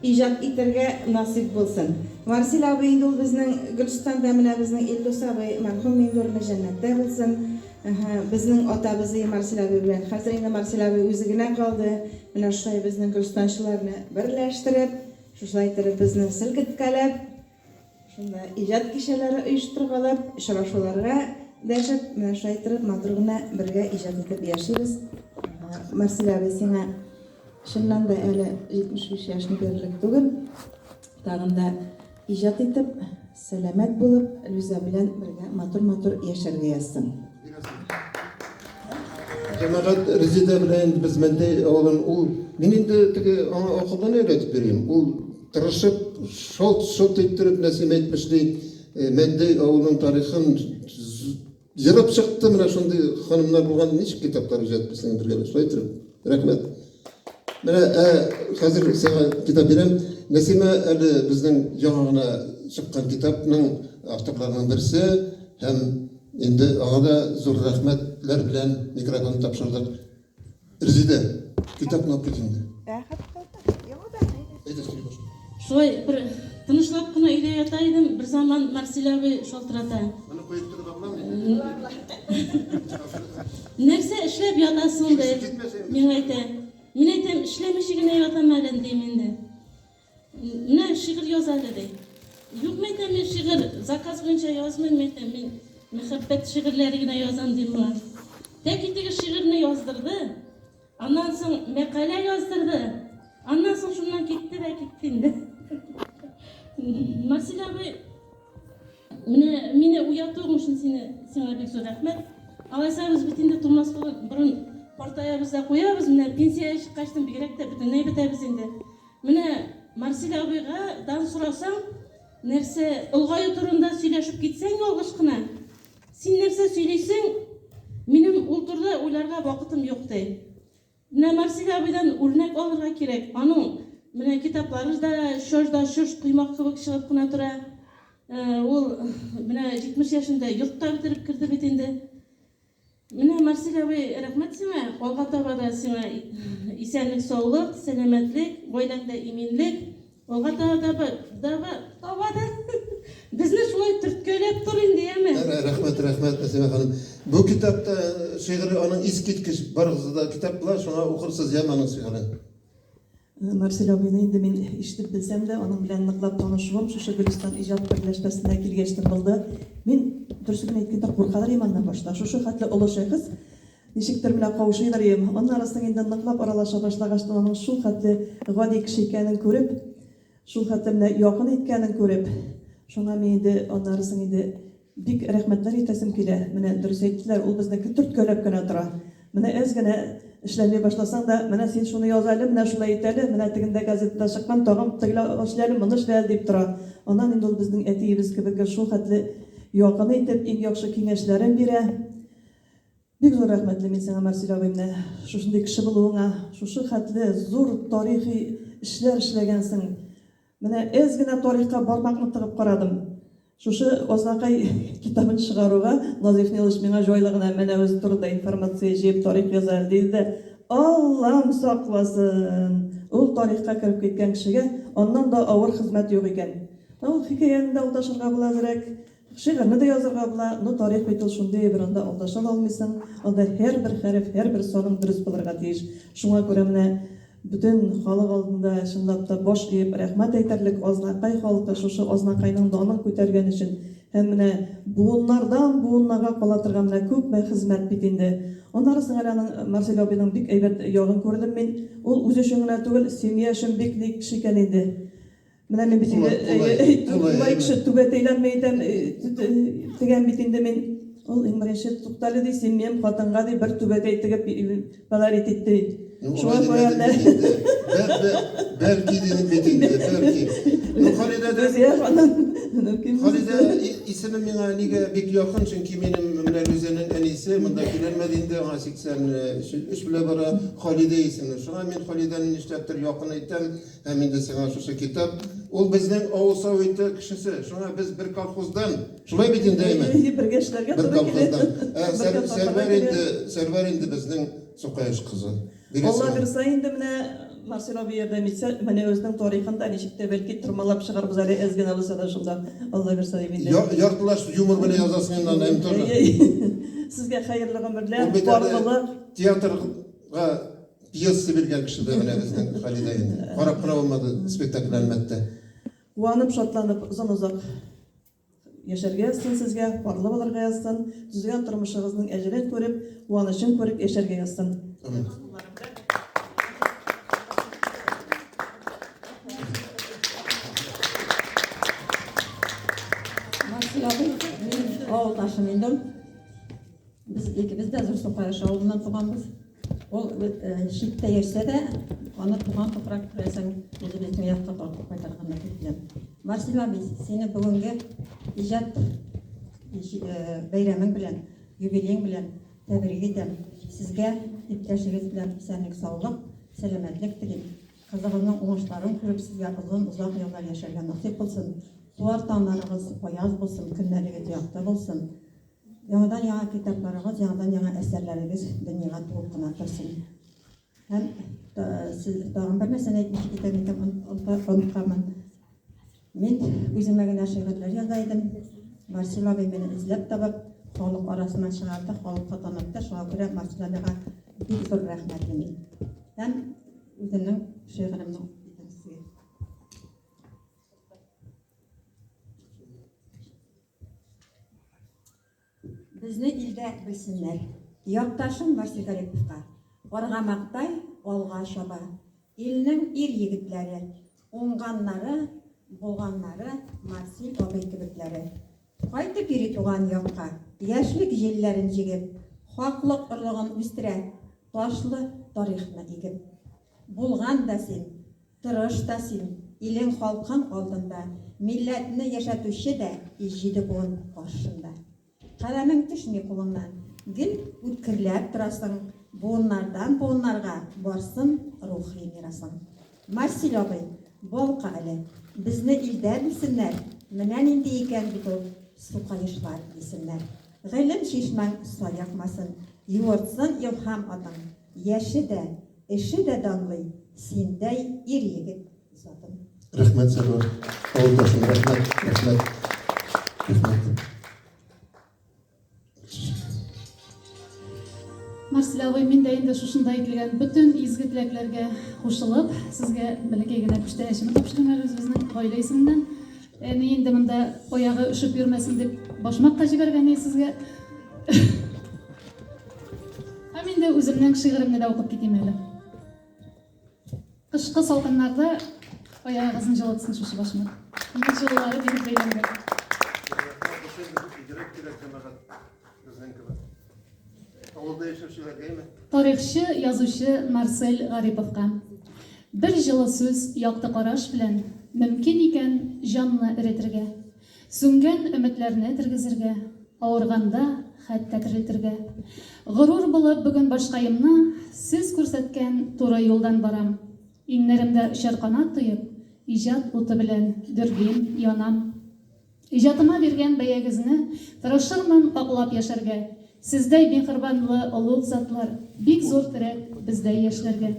иҗат итәргә насыйп булсын. Марсель абый инде ул безнең Гөлстанда, менә безнең Илдус абый мәрхүм инде урыны җәннәттә булсын. Әһә, безнең атабыз и Марсель абый белән. Хәзер инде Марсель абый үзе генә калды. Менә шулай безнең гөлстанчыларны берләштереп, шушылай иттереп безне селкеткәләп, Шунда иҗат кичәләре оештыргалап, очрашуларга дәшеп, менә шулай иттереп матур гына бергә иҗат итеп яшибез. Марсель абый, сиңа чыннан да әле 75 яшьне бирерлек түгел. Тагын да иҗат итеп, сәламәт булып, Лүзә белән бергә матур-матур яшәргә язсын. Җәмәгать Резеда белән инде без Мәндәй авылын ул мин инде теге аңа акылдан өйрәтеп йөрим. Ул тырышып, шалт-шолт иттереп, Нәсим әйтмешли, э, Мәндәй авылының тарихын ерып чыкты. Менә шундый ханымнар булган ничек китаплар иҗат итмисең бергә шулай иттереп. Рәхмәт. Менә ә, хәзер сиңа китап бирәм. Нәсимә әле безнең яңа гына чыккан китапның авторларының берсе һәм Инде аңа да зур рәхмәтләр белән микрофон тапшырдык. Резидә, китапны алып кит инде. Әйдә, сөйли башла. Шулай бер тынычлап кына өйдә ята идем, берзаман Марсель абый шалтырата. Моны куеп торырга буламы? Нәрсә эшләп ятасың, ди. Миңа әйтә. Мин әйтәм, эшләмичә генә ятам әле, дим инде. Менә шигырь яз әле, ди. Юк, мәйтәм, мин шигырь заказ буенча язмыйм, мәйтәм, мин мәхәббәт шигырьләре генә язам, дим моңа. Тәки теге шигырьне яздырды, аннан соң мәкалә яздырды, аннан соң шуннан китте дә китте инде. Марсель абый, Менә мине уятуың өчен сине, сиңа бик зур рәхмәт. Алайса без бит инде тумас борын картаябыз да куябыз. Менә пенсиягә чыккачтын бигрәк тә бөтенләй бетәбез инде. Менә Марсель абыйга дан сорасаң, нәрсә олгаю турында сөйләшеп китсәң ялгыш кына, син нәрсә сөйлисең, минем ул турыда уйларга вакытым юк, ди. Менә Марсель абыйдан үрнәк алырга кирәк. Аның менә китаплары да чож да чож коймак кебек чыгып кына тора. Ул менә 70 яшендә йорт та бетереп керде бит инде. Менә Марсель абый, рәхмәт сиңа. Алга таба да сиңа исәнлек, саулык, сәламәтлек, гаиләңдә иминлек. Алга таба да таба таба да безне шулай төрткәләп тор инде, яме. Рәхмәт, рәхмәт, Нәсимә ханым. Бу китапта шигыре аның искиткеч. Барыгызда да китап була, шуңа укырсыз, яме аның шигырен. Марсель абыйны инде мин ишетеп белсәм дә, аның белән ныклап танышуым шушы Гөлстан иҗат берләшмәсенә килгәчтен булды. Мин, дөресен генә әйткәндә, куркадыр идем аннан башта. Шушы хәтле олы шәхес, ничектер менә каушыйдыр идем. Аннары соң инде ныклап аралаша башлагач, аның шул хәтле гади кеше икәнен күреп, шул хәтле менә якын иткәнен күреп, шуңа мин инде аннары соң инде Бик рәхмәтләр әйтәсем килә. Менә дөрес әйттеләр, ул безнеке төрткәләп кенә тора. Менә әз генә эшләми башласаң да, менә син шуны яз әле, менә шулай ит әле, менә тегендә газетада чыккан, тагын тегеләй эшлә әле, моны эшлә әле дип тора. Аннан инде ул безнең әтиебез кебек гел шул хәтле якын итеп, иң яхшы киңәшләрен бирә. Бик зур рәхмәтле мин сиңа, Марсель абый, менә шушындый кеше булуыңа, шушы хәтле зур тарихи эшләр эшләгәнсең. Менә әз генә тарихка бармакны тыгып карадым. Шушы Азнакай китабын чыгаруга Назиф Нилович миңа җайлы гына Мәнәвез турында информация җыеп тарих яза әле диде дә, Аллам сакласын! Ул тарихка кереп киткән кешегә аннан да авыр хезмәт юк икән. Ул хикәяне дә алдашырга була әзрәк, шигырьне дә язырга була, но тарих бит ул шундый әйбер, анда алдаша да алмыйсың, анда һәрбер хәреф, һәрбер саның дөрес булырга тиеш. Шуңа күрә менә Бөтен халык алдында чынлап та баш иеп рәхмәт әйтерлек Азнакай халкы шушы Азнакайның данын күтәргән өчен һәм менә буыннардан буыннарга кала торган менә күпме хезмәт бит инде. Аннары соң әле аның Марсель абыйның бик әйбәт ягын күрдем мин. Ул үзе өчен генә түгел, семья өчен бик ни кеше икән инде. Менә мин бит инде кулай кеше түбәтәйләрне әйтәм, тегәм бит инде мин. Ул иң беренче туктале ди, син минем хатынга ди бер түбәтәй тегеп подарить ит ди. Ну, Шуңа алай күрә димәдем менә бит инде. Бәлки дидем бит инде, бәлки. Ну, Халидә дә Рүзия ханым, мөмкин Халидә исеме миңа нигә бик якын, чөнки минем менә Рүзәнең әнисе монда киләлмәде инде, аңа 83 белә бара, Халидә исемле. Шуңа мин Халидәне нишләптер якын итәм, һәм инде сиңа шушы китап. Ул безнең авыл советы кешесе, шуңа без бер колхоздан. Шулай бит инде, әйме? Бергә эшләргә Бер туры килә. колхоздан. Ә Бергә тартырга Сәрвәр килә. инде, Сәрвәр инде безнең Сукаеш кызы. Алла бирса инде менә Марсель абый ярдәм итсә, менә үзенең тарихын да ничек тә бәлки тырмалап чыгарбыз әле әз генә булса да шунда. Алла бирса дип инде. Яртылаш юмор белән язасың инде аны, әм тоже. Сезгә хәерле гомерләр, Ул бит әле парлылык. театрга пьеса биргән кеше дә менә безнең Халидә инде. Карап кына булмады спектакль Әлмәттә. Куанып, шатланып, озын-озак Яшәргә язсын сезгә, парлы булырга язсын, төзегән тормышыгызның әҗерен күреп, куанычын күреп яшәргә язсын. Амин. Марсель абый, минем авылдашым инде ул. Без икебез дә Зур Сукаеш авылыннан туганбыз. Ул читтә йөрсә дә, аны туган туфрак күрәсең, үзебезнең якка тартып кайтарган дип беләм. Марсель абый, сине бүгенге иҗат бәйрәмең белән, юбилеең белән тәбрик итәм. Сезгә иптәшегез белән исәнлек-саулык, сәламәтлек телим. Кызыгызның уңышларын күреп, сезгә озын-озак еллар яшәргә насыйп булсын. Туар таңнарыгыз аяз булсын, көннәрегез якты булсын. Яңадан-яңа китапларыгыз, яңадан-яңа әсәрләрегез дөньяга туып кына торсын. Һәм сез тагын бер нәрсәне әйтмичә китәм икән, онытканмын. Мин үземә генә шигырьләр яза идем. Марсель абый мине эзләп табып, халык арасына чыгарды, халыкка танытты. Шуңа күрә Марсель абыйга бик зур рәхмәтле мин. Һәм үземнең шигыремне укып китәм сезгә. Безне илдә белсеннәр. Якташым Марсель Гариповка. Аргамактай алга чаба. Илнең ир-егетләре. Уңганнары, булганнары Марсель абый кебекләре. Кайтып йөри туган якка. Яшьлек җилләрен җигеп. Хаклык орлыгын үстерә. Ташлы тарихны игеп. Булган да син, Тырыш та син, илең-халкың алдында, Милләтне яшәтүче дә Җиде буын каршында. Каләмең төшми кулыңнан, Гел үткерләп торасың, Буыннардан буыннарга Барсын рухи мирасың. Марсель абый, балка әле, Безне илдә белсеннәр, Менә нинди икән бит ул Сукаешлар, дисеннәр. Гыйлем чишмәң саекмасын, Юыртсын илһам атың, Яше дә, Эше дә данлый синдәй ир-егет затын. Рәхмәт, Сәрвәр авылдашым, рәхмәт, рәхмәт, рәхмәт. Марсель абый, мин дә инде шушында әйтелгән бөтен изге теләкләргә кушылып, сезгә бәләкәй генә күчтәнәчемне тапшырыйм әле үзебезнең гаилә исеменнән. Әни инде монда аягы өшеп йөрмәсен дип башмак та җибәргән иде сезгә. Һәм инде үземнең шигыремне дә укып китим әле. Кышкы салкыннарда аягыгызны җылытсын шушы башмак. Күңел җылылары биреп бәйләнгән. Бигрәк кирәк җәмәгать безнең кебек. Авылда яшәүчеләргә әйме? Тарихчы, язучы Марсель Гариповка. Бер җылы сүз, якты караш белән мөмкин икән җанны эретергә. Сүнгән өметләрне тергезергә, Авырганда хәтта терелтергә. Горур булып бүген башкаемны Сез күрсәткән туры юлдан барам. Иңнәремдә очар канат тоеп, Иҗат уты белән дөрлим, янам. Иҗатыма биргән бәягезне Тырышырмын аклап яшәргә. Сездәй миһербанлы олуг затлар Бик зур терәк бездәй яшьләргә.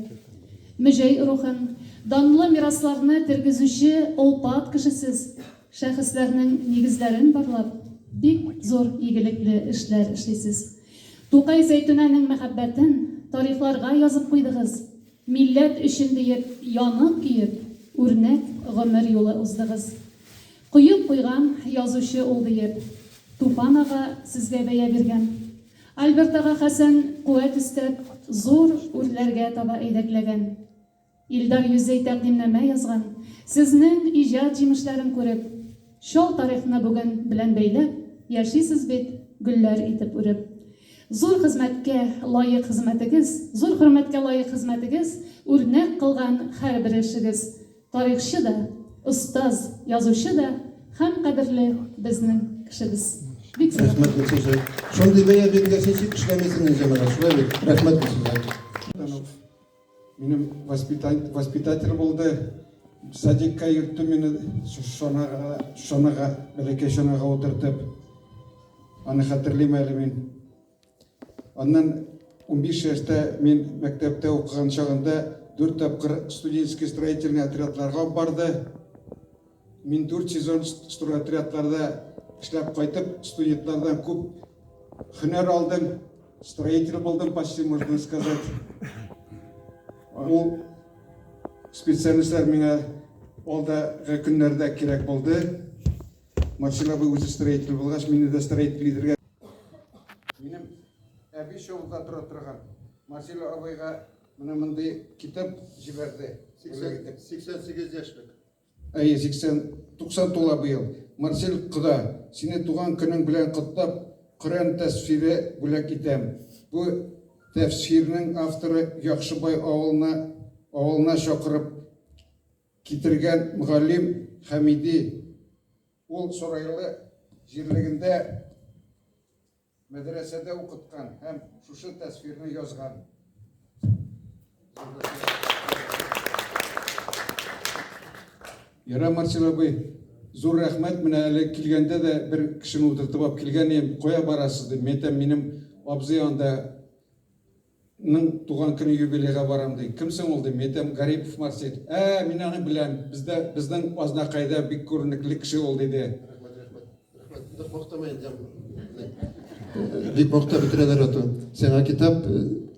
Мөҗәй рухын, данлы мирасларны Тергезүче олпат кеше сез. Шәхесләрнең нигезләрен барлап, бик зур игелекле эшләр эшлисез. Тукай Зәйтүнәнең мәхәббәтен тарихларга язып куйдыгыз. Милләт өчен диеп янып-көеп, үрнәк гомер юлы уздыгыз. Коеп куйган язучы ул диеп, Туфан ага сезгә бәя биргән. Альберт ага Хәсән куәт өстәп, зур үрләргә таба әйдәкләгән. Илдар Юзей тәкъдимнамә язган. Сезнең иҗат җимешләрен күреп, чал тарихны бүген белән бәйләп яшисез бит, гөлләр итеп үреп. Зур хезмәткә лаек хезмәтегез, зур хөрмәткә лаек хезмәтегез, үрнәк кылган һәрбер эшегез. Тарихчы да, остаз, язучы да һәм кадерле безнең кешебез. Бик зур Рәхмәт, Гөлчәчәк. Шундый бәя биргәч, ничек эшләмисең инде, җәмәгать, шулай бит? Рәхмәт, Гөлчәчәк. Минем воспитатель булды. Садикка йөртте мине чанага, чанага, бәләкәй чанага утыртып. Аны хәтерлим әле мин. Аннан 15 яшьтә мин мәктәптә укыган чагында дүрт тапкыр студенческий строительный отрядларга алып барды. Мин дүрт сезон стройотрядларда эшләп кайтып, студентлардан күп һөнәр алдым. Строитель булдым, почти можно сказать. Ул специальностьлар миңа алдагы көннәрдә кирәк булды. Марсель абый үзе строитель булгач, мине дә строитель итергә. Минем әби Чаллыда тора торган. Марсель абыйга менә мондый китап җибәрде. 88 яшьлек. Әйе, 80, 90 тула быел. Марсель кода, сине туган көнең белән котлап, Коръән тәсфире бүләк итәм. Бу тәфсирнең авторы Яхшыбай авылына авылына чакырып китергән мөгаллим Хәмиди. Ул Сарайлы җирлегендә Мәдрәсәдә укыткан һәм шушы тәсфирне язган. Яра, Марсель абый, зур рәхмәт. Менә әле килгәндә дә бер кешене утыртып алып килгән идем. Кая барасыз дип. Мин әйтәм, минем абзый анда ның туган көне юбилейга барам ди. Кем соң ул дим. Мин әйтәм, Гарипов Марсель. Ә, мин аны беләм. Бездә, безнең Азнакайда бик күренекле кеше ул, диде. Рәхмәт, рәхмәт. Рәхмәт. Нык мактама инде. Бик мактап бетерәләр аты. Сиңа китап,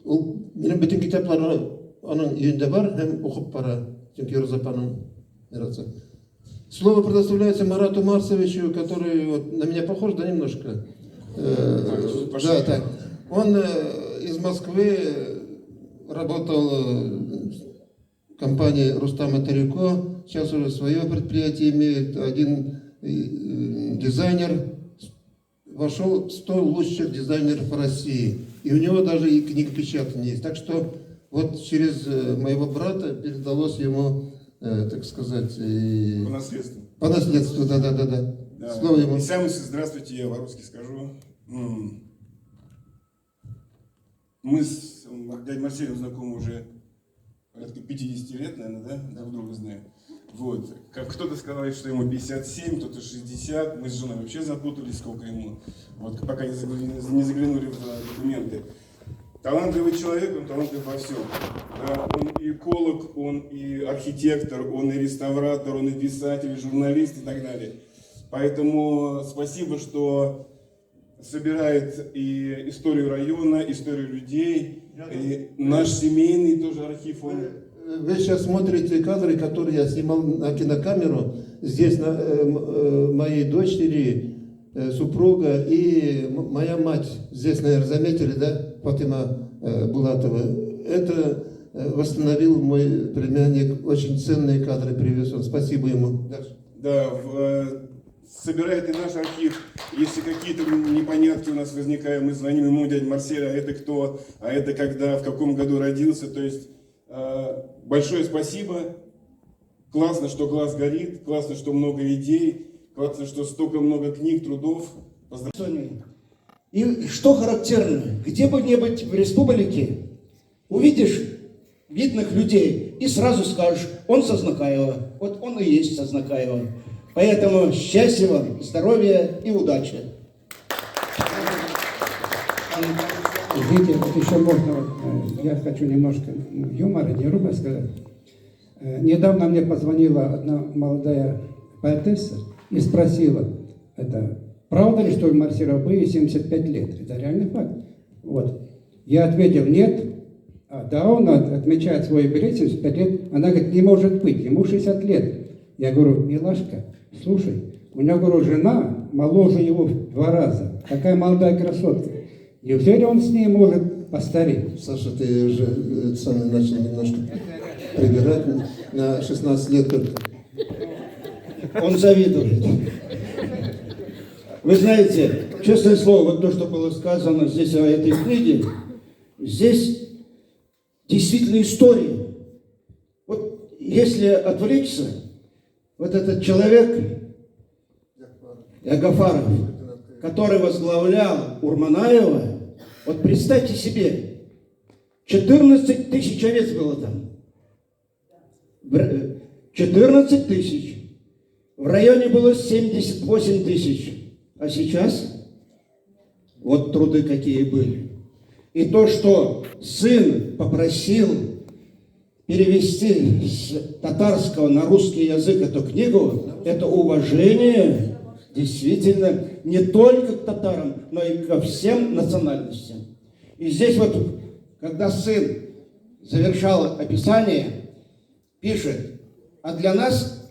ул минем бөтен китаплары аның өендә бар һәм укып бара. Чөнки Роза апаның мирасы. Слово предоставляется Марату Марсовичу, который вот на меня похож, да, немножко? Да, так. Он из Москвы работал в компании Рустама Тарико, сейчас уже свое предприятие имеет, один дизайнер, вошел в 100 лучших дизайнеров России. И у него даже и книгопечатание есть. Так что вот через моего брата передалось ему, так сказать... По наследству. По наследству, да. Да. Слово ему. И сам, здравствуйте, я по-русски скажу. Мы с дядей Марселем знакомы уже порядка 50 лет, наверное, да? Друг друга знаем. Вот. Как кто-то сказал, что ему 57, кто-то 60. Мы с женой вообще запутались, сколько ему. Вот, пока не заглянули в документы. Талантливый человек, он талантлив во всем. Да, он и эколог, он и архитектор, он и реставратор, он и писатель, и журналист и так далее. Поэтому спасибо, что собирает и историю района, историю людей, и наш семейный тоже архив. Он... Вы сейчас смотрите кадры, которые я снимал на кинокамеру. Здесь на, моей дочери, супруга и моя мать. Здесь, наверное, заметили, да, Фатима Булатова. Это восстановил мой племянник. Очень ценные кадры привез он. Спасибо ему. Да, собирает и наш архив. Если какие-то непонятки у нас возникают, мы звоним ему, дядя Марсель, а это кто, а это когда, в каком году родился. То есть большое спасибо. Классно, что глаз горит, классно, что много идей, классно, что столько много книг, трудов. Поздравляю. И что характерно, где бы ни быть в республике, увидишь видных людей и сразу скажешь, он со Азнакаева. Вот он и есть со Азнакаева. Поэтому счастья вам, здоровья и удачи. Извините, вот еще можно, я хочу немножко юмора, не грубо сказать. Недавно мне позвонила одна молодая поэтесса и спросила, это правда ли, что Марселю абые 75 лет? Это реальный факт. Вот. Я ответил, нет. А, да, он отмечает свой юбилей 75 лет. Она говорит, не может быть, ему 60 лет. Я говорю, милашка, слушай, у него, говорю, жена моложе его в 2 раза. Такая молодая красотка. Неужели он с ней может постареть? Саша, ты уже сам начал немножко прибирать на 16 лет только. Он завидует. Вы знаете, честное слово, вот то, что было сказано здесь о этой книге, здесь действительно история. Вот если отвлечься, вот этот человек, Ягафаров, который возглавлял Урманаева, вот представьте себе, 14 тысяч овец было там. 14 тысяч. В районе было 78 тысяч. А сейчас вот труды какие были. И то, что сын попросил перевести с татарского на русский язык эту книгу, это уважение действительно не только к татарам, но и ко всем национальностям. И здесь вот, когда сын завершал описание, пишет: «А для нас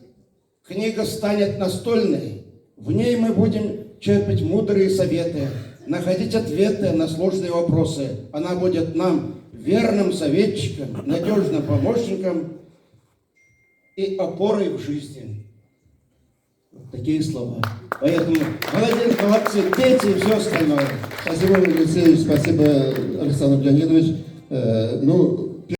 книга станет настольной, в ней мы будем черпать мудрые советы, находить ответы на сложные вопросы. Она будет нам верным советчиком, надежным помощником и опорой в жизни». Вот такие слова. Поэтому молодец, молодцы, дети и все остальное. Спасибо, Алексеевич, спасибо, Александр Леонидович. Ну,